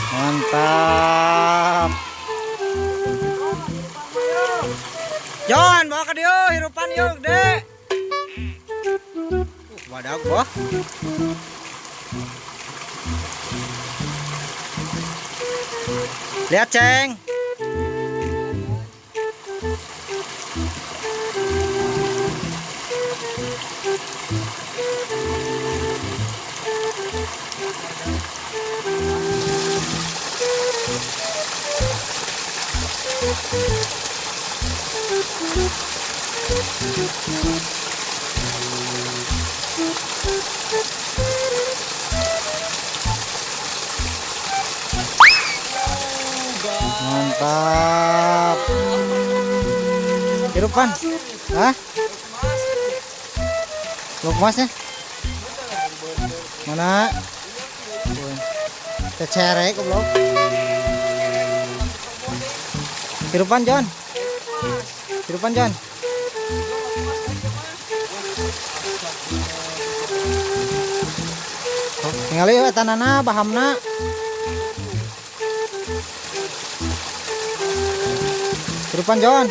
Mantap. John, bawa ka dieu hirupan yuk, Dek. Badak boh. Lihat, Ceng. Mantap. Hirupan. Hah? Luk masnya? Mana? Cecerek goblok. Hirupan, John. Hirupan, John. Oh, tingali eta nana bahamna. Hirupan, John.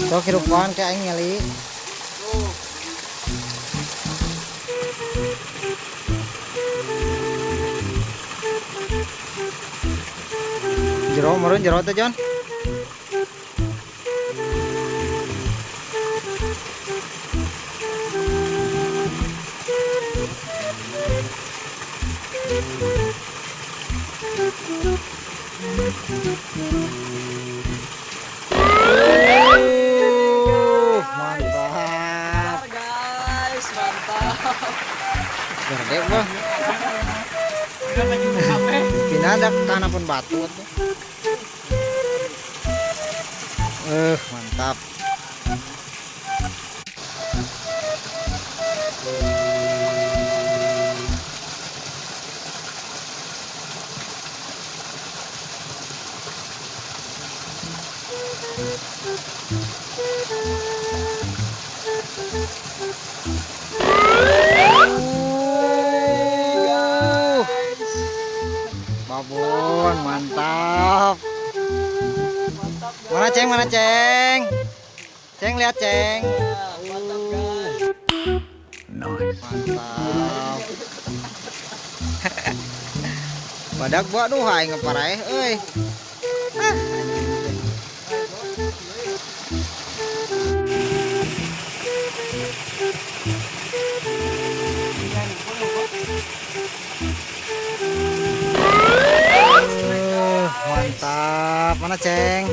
Sok hirupan kayak aing ngali. Jero meureun jero teh, John. Mantap. Guys, mantap. Gede bah. Pindah ada tanah pun batu atuh. Mantap. Babon, mantap. Mana Ceng, mana Ceng? Ceng lihat Ceng. Mantap, guys. Mantap. Badak buat duh aing ngeparaeh euy. Ah, anjing teh. Mantap. Mana Ceng?